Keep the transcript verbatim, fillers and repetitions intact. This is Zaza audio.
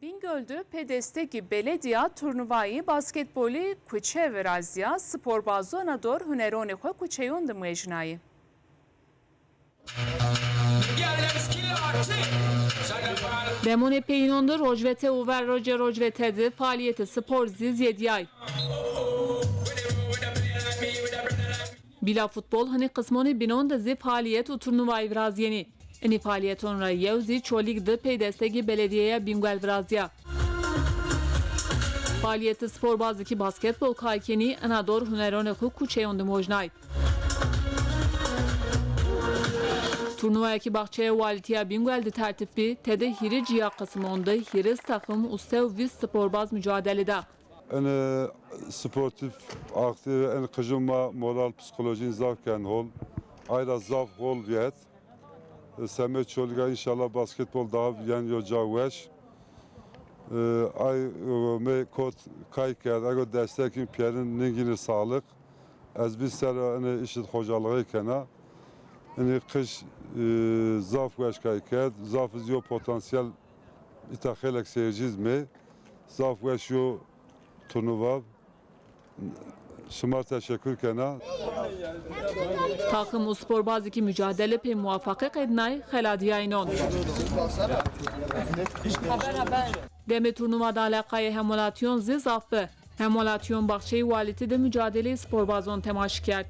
Bingöl de pê destegî beledîya turnuvayî basketbolî kuçe virazîya, sporbazo ina dor huneronê xo kuçeyon de muejnayî. Demonê peyînon de rojvete û ver roce rojvete de faalîyetê spor zî zêdîyay. Bîla futbol hinî qismonê bînon de zî faalîyet û turnuvayî virazîyenî. Inî faalîyeton ra yew zî Çolîg de pey destegî beledîyeya Bîngol virazîya. Faalîyetê sporbazî kî basketbol kay kenî, ina dor huneronê xo kuçeyon de mojnay. Turnuvaya kî baxçeya Walîtîya Bîngol de tertîb bî, tede hîrê cîya qisimon de hîris taxim û se û vîst sporbaz mucadele da. Ene sportîf aktî, en qijûn ma moral psîkolojîn zaf ken hol. Ayra zaf hol vîyet. Semê Çolîga înşallah basketbol daha yen yo ca weş. E, ay, e, me kot kay kerd, ego destekîn pîyerin ningînî sağlık. Ez bî ser ene îşit hocalığı kena. Inî qij, e, zaf weş kay kerd, zaf zî yo potansiyel îta xeylek seyircî zî mê. Zaf weş yo turnuva. Şima teşekkür kena. Taxim û sporbazî kî mucadele pê muwafaqî qednay, xeladîyaynon. Demê turnuva de eleqayê hemwelatîyon zî zaf bi. Hemwelatîyon baxçeyê Walîtî de mucadeleyê sporbazon temaşe kerd.